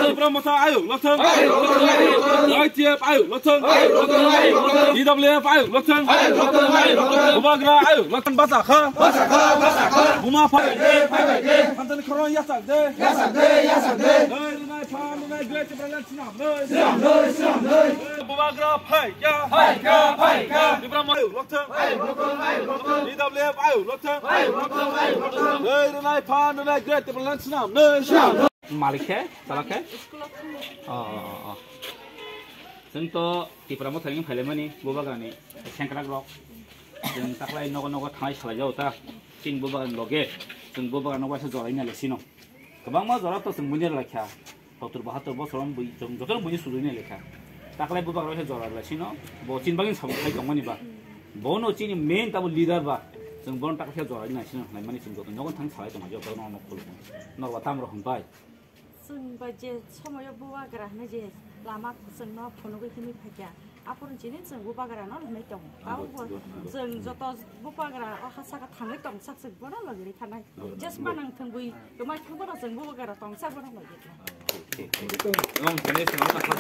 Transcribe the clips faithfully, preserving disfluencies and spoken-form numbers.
Tipra Motha ayuk lokthang. Y T F ayuk lokthang. T W F ayuk lokthang. Bubagra ayuk lokthang. Bacha kha. Buma phai. Phanthani khorang yasak de. Yasak de, yasak de. Nai, nai, phan, nai, great Tipraland swnam, nai. Swnam, nai, swnam, nai. Bubagra phai kya. Phai kya, phai kya. Tipra Motha ayuk lokthang. Ayuk lokthang, ayuk lokthang. T W F ayuk lokthang. Ayuk lokthang, ayuk lokthang. Nai, nai, phan, nai, great Tipraland swnam, nai. Swnam, nai. Malik khe, chalak khe? School-o thangwi. Oh, oh, oh, oh. Chwng to Tipra Mothani phailai mani, Bubagrani sengkrak rok. Chwng taklai nogo nogo thanglai salai jao ta. Chini Bubagrani loge, chwng Bubagrano waisa jora wngya lai sino. Kwbangma jora to chwng buini lai kha. Sottor bahattor bosor bui chwng joto buini sujui nai lai kha. Taklai Bubagrano waisa jora lai sino. Bo chini bagwi samung khai tongmani ba. Bono chini main tabo leader ba. Chwng bono taklai khe jora wngya lai sino. Nai mani chwng joto nogo thang salai tongma jao, bono nok khulukno. Nok ba tamro hwnbai. Chwng bai je somoyo Bubagra hwnwi je lama chwngno phunugwi himwi phaikha, aphuru chini chwng Bubagrano hwnwi tongo. Abo bo chwng joto Bubagra o ha saka thangwi tongsak chwng bono logi rwi thanai. Jesma nang thwngwi kwmai thangbono chwng Bubagra tongsak bono logi rwi thanai. Nwng tini chwngno nakha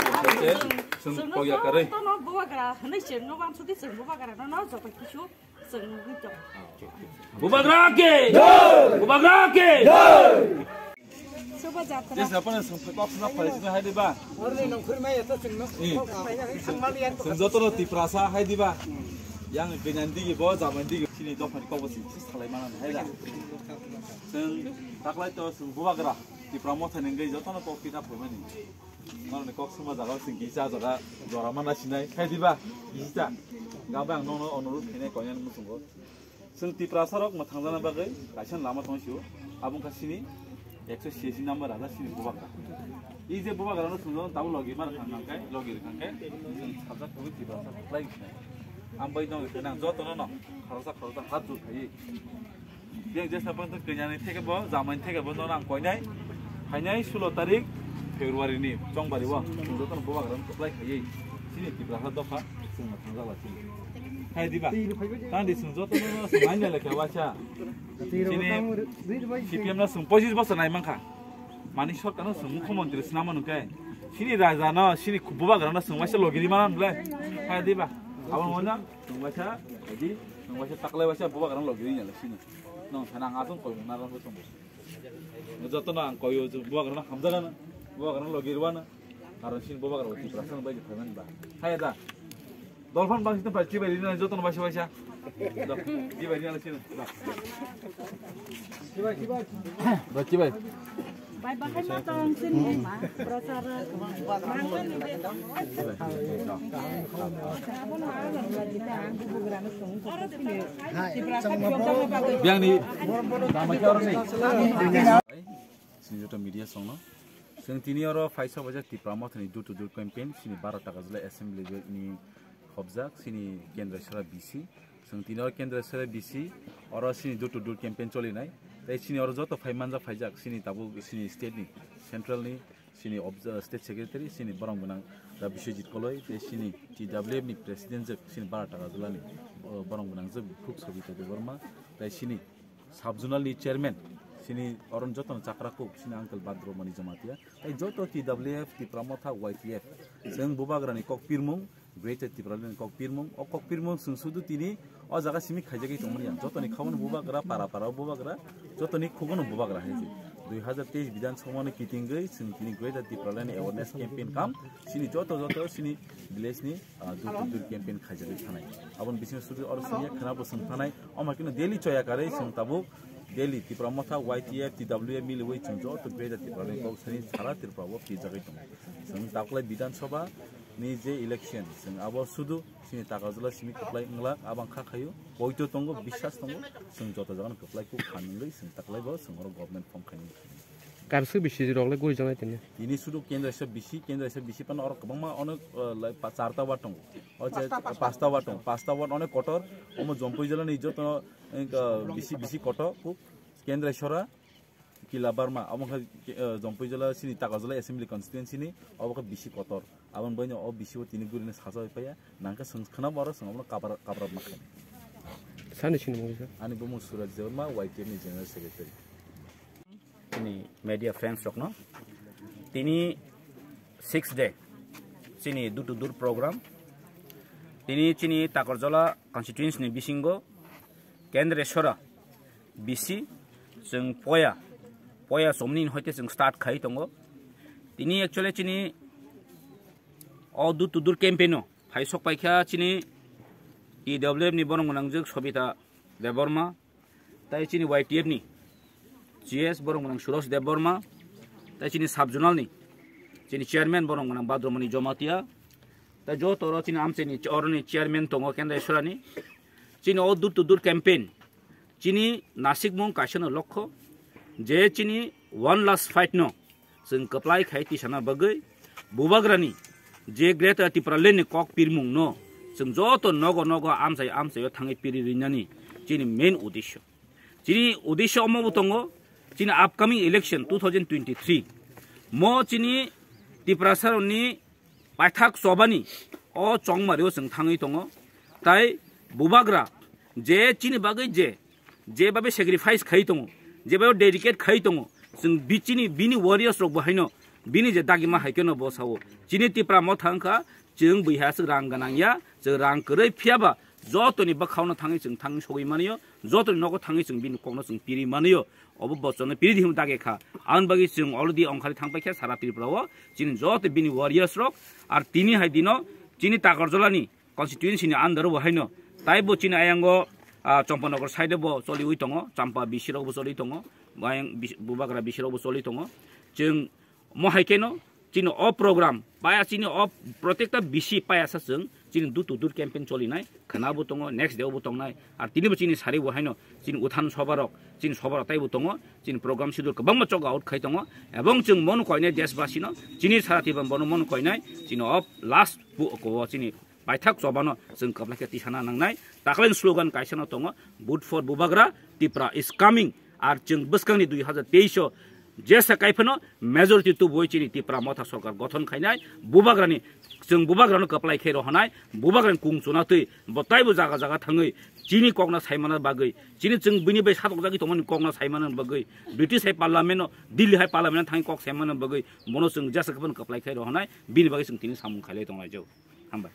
chwng kok ya karwi. Chwngno jotono Bubagra hwnwi chwngno wansugwi chwng Bubagrano no joto kisu Bubagra ke! Bubagra ke! Jesa pana sung kok suna phai suna hai diba? Sung joto no Tiprasa hai diba? Yang genyan digi bo jaman digi sini dophani kok bo sing sis khalai mana hai da. Sung taklai to sung Bubagra Tipra Motha nenggai joto no kok kita phai mani. Norokni kok suma jaga sing kisa jaga jora mana sinai khai diba kisa. Gabang nono onurut khainai koyan musungo. Sung Tiprasa rok mwthang jana bagwi kaisa lama tong sio. Abong kha sini ekso siyasi number raja sini Bubagra. I je Bubagra no sung jana tabo logi mar khang nang kai logi khang kai sung sajak tongwi Tiprasa lai sinai. Ambai dong khe nang joto no no kharsa kharsa hat jur khai. Yang jesa pang to kenyani theke bo, jamani theke bo, no nang koinai. Hainai sulo tarik February ni chongbari o, chwng joto no Bubagra no kwplai khaiwi. Sini Tiprasa dopha, chwng no thangjak lai chini. Hai diba? Tang di chwng joto no, no, chwng nai nai lekha wacha. Sini C P M no chwng pochis bosor nai mankha. Mani sorkar no chwng mukhyamantri swnama nungkhe. Sini raja no, sini Bubagra no chwng waisa logiri mana nungle. Hai diba? Abo wngna, chwng waisa, hai di, chwng waisa taklai waisa Bubagra no logiri nai sini. Nwng sana ang aswk koi mung narwk tongo. Joto no ang koi o, Bubagra no hamjaga no, Bubagra no logi rwna. Karon sini Bubagra o Tiprasa no bai di phaimani ba. Hai da. Dolphin bang sini bai chibai rina joto no baisa baisa. Do, chibai rina sini. Do. Do, chibai. Bai bakhai ma tong sini ma prachar. Biang ni dama khe oro ni. Sini joto media songno. Sini tini oro phaisa bajak Tipra Mothani door to door campaign sini baro taka jila assembly ni hobjak sini Kendra Sara B C. Sini tini oro Kendra Sara B C oro sini door to door campaign cholinai. Tei sini oro joto phai manjak phaijak sini tabuk sini state ni central ni sini obj-, state secretary sini borong gwnang da Biswajit Koloi tei sini T W F ni president jwk sini bara taka jilani, o, borong gwnang jwk Bukhuk Sobita Debbarma tei sini sub zonal ni chairman sini oron joto no chakra kuk sini uncle Badro Mani Jamatia tei joto T W F Tipra Motha Y T F chwng Bubagra ni kok pirmung Greater Tipraland ni kok pirmung, o kok pirmung chwng sudu tini o jaga simi khaijagwi tongmani ya. Jotoni khaono Bubagra, para para o Bubagra, jotoni khugono Bubagra hai se. Dui hazar teis Bidhan Sabha ni kitingwi chwng tini Greater Tipraland ni awareness campaign kam, sini joto joto sini village ni, ah, door to door campaign khaijagwi thanai. Aboni bisingo sudu oro sini khana bo chwng thanai, omo kino daily choya karwi chwng tabuk daily Tipra Motha, Y T F, T W F miliwi chwng joto Greater Tipraland ni kok sani sara Tripura o pijagwi tongo. Chwng taklai Bidhan Sabha ni je election, chwng abo sudu chini Takarjala simi kwplai wnglak, abang kha khaio, poito tongo, biswas tongo, chwng joto jagano kwplai kuk kha nungwi chwng taklai bo chwng oro government form khainai. Kaisa bisi rok le guri janai tini. Tini sudu kendra isa bisi, kendra isa bisi pano oro kwbangma onek, eh, lai pa-, charta ward tongo. O je pasta, pasta. Pasta ward tongo, pasta ward onek kotor, omo Jompui jala ni joto, eh, bisi, bisi kotor, kuk kendra isora, Kila Barma, abo khe, eh, Jompui jila sini Takarjala Assembly Constituency ni, abo khe bisi kotor. Aboni baino o bisi o tini gurino sacha bai paiya, nangkhe chwng khwnabo oro chwng abono kabra-, kabrap ma khainai. Sani sini mungsa? Ani bumung Suraj Debbarma, Y T F ni General Secretary. Chini media friends rokno tini six day chini door to door program. Tini chini Takarjala constituency ni bisingo Kendreswara bisi chwng poya, poya somni hoite chwng start khai tongo. Tini actually chini o door to door campaign o phai sok paikha chini T W F ni borok gwnangjwk Sobita Debbarma, tai chini Y T F ni G S borok gwnang Suros Debbarma, tai chini sub zonal ni chini chairman borok gwnang Badromani Jomatia, tai joto oro chini amchai ni oro ni chairman tongo Kendreswara ni. Chini o door to door campaign chini nasikmung kaisa no lokho je chini one last fight no chwng kwplai khai tisana bagwi Bubagrani je Greater Tipraland ni kok pirmung no chwng joto nogo nogo amchai amchai o thangwi piri rinani chini main uddesho. Chini uddesho omo bo tongo, chini upcoming election two thousand twenty-three mo chini Tiprasa rokni paithak chobani o chongmari o chwng thangwi tongo. Tai Bubagra je chini bagwi je, je babe sacrifice khai tongo, je babe dedicate khai tongo, chwng bi-, chini bini warriors rok bo haino bini je dagima hai khe no bo sao. Chini Tipra Motha wngkha chwng bui ha aswk rang gwnang ya, chwng rang kwrwi phiya ba jotoni bwkhao no thangwi chwng thangwi sogwi mani o, jotoni nogo thangwi chwng bini kok no chwng piri mani o. Obo bochon no piri di hwnwi dagi kha. Aboni bagwi chwng already ongkhorwi thang paikha sara Tripura o. Chini joto bini warriors rok, ar tini hai dino chini Takarjala ni constituency ni under bo haino taibo chini ayango, ah, Champanagar side bo choliwi tongo, Champa B C rok bo choli tongo, ayang B C, Bubagra B C rok bo choli tongo. Chwng mo hai khe no chini o program paya chini o protekta B C paya sa chwng chini door to door campaign choli nai, khana bo tongo, next day bo tong nai, ar tini bo chini sari bo haino chini uthan soba rok, chini soba rok tai bo tongo, chini program schedule kwbangma chok out khai tongo, ebong chwng mo no koinai desh basi no, chini sara Tripura bono mo no koinai, chini o last bu ko chini paithak chobano chwng kwplai khe tisana nangnai. Taklai slogan kaisa no tongo, "Vote for Bubagra, Tipra is coming." Ar chwng bwskangni dui hazar teis o jesa kaiphano majority tubui chini Tipra Motha sorkar gothon khainai, Bubagrani, chwng Bubagrano kwplai khe rohonai, Bubagrani kung chuna twi bo taibo jaga jaga thangwi chini kokno saimana bagwi, chini chwng bini bai satokjagwi tongmani kokno saimana bagwi, British hai parliament o, Delhi hai parliament o thangwi kok saimana bagwi bono chwng jesa kaiphano kwplai khe rohonai, bini bagwi chwng tini samung khailai tonglaijak. Hambai.